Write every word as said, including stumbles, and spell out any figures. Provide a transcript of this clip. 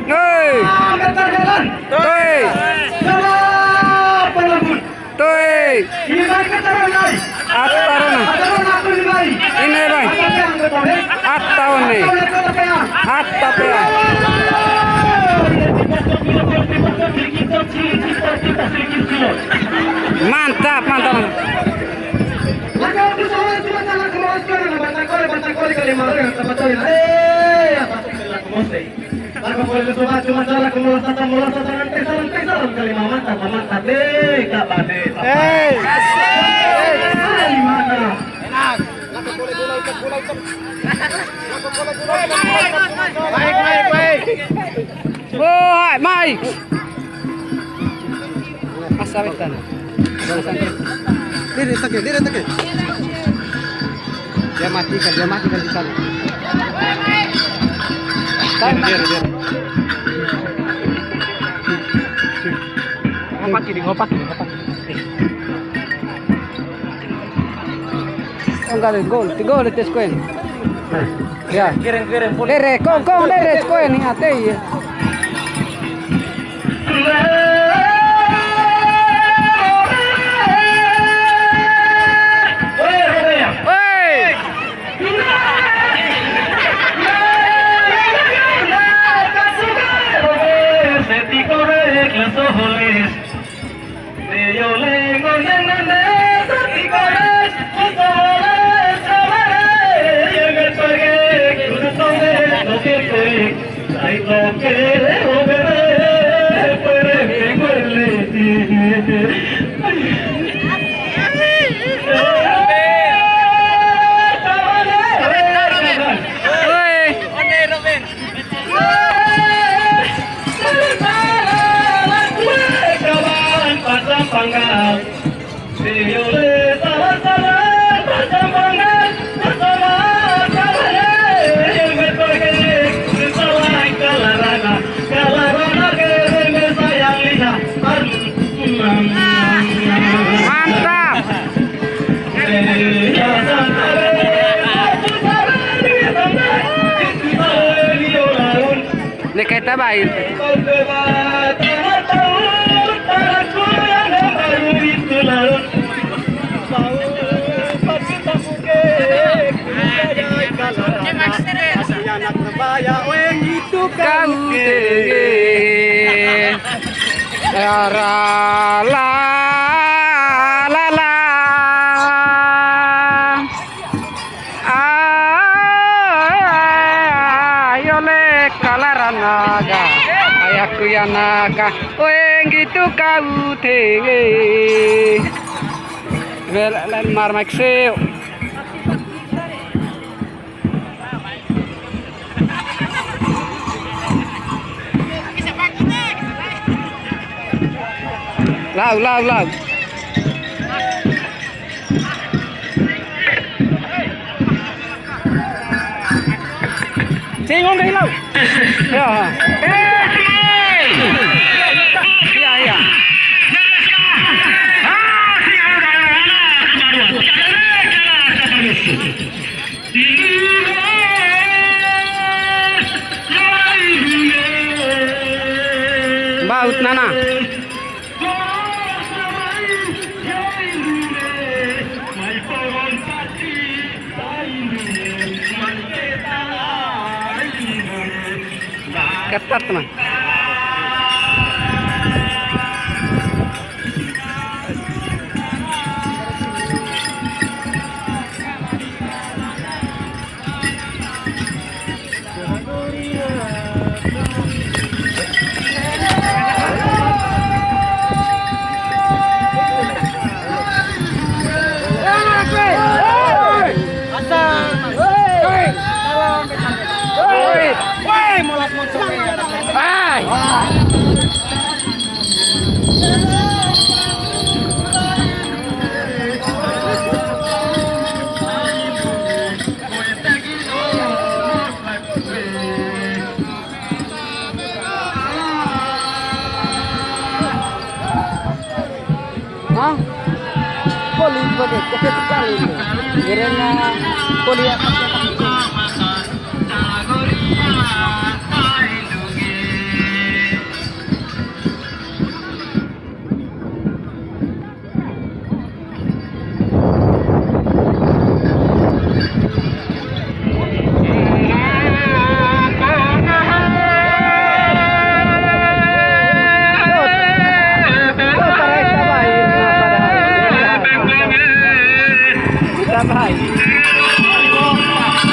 Hei! Toi! Toi! Atarona. Ine, bai. Ataone. Atapea. Mantap, mantap, mantap. Hei. Enak. Baik, baik, baik. Woi, Mike. Masa wetan. Dia, dia, dia, dia. Dia mati kan, dia mati kan di sana. Dia, dia, dia. Ngopak ini, ngopak ini, ngopak ini. Enggak ada gol, tiga gol di tes koin. Ya. Kirim, kirim, pulih. Dere, kong, kong, dere, koin ni ate ya. Woi. Mantap. Ini kita baik. Kau tenge. La, la, la, la. Ayo le kalaranaga, ayaku yanaga, oe ngitu kau tenge. Bel, len mar maik seo. Lau, lau, lau. Singon deh, lau. Ya. Iya, iya. Baut nana. Ketat, teman. Hah? Poli pakai, pakai tukang ini. Kiranya poli apa? Bye.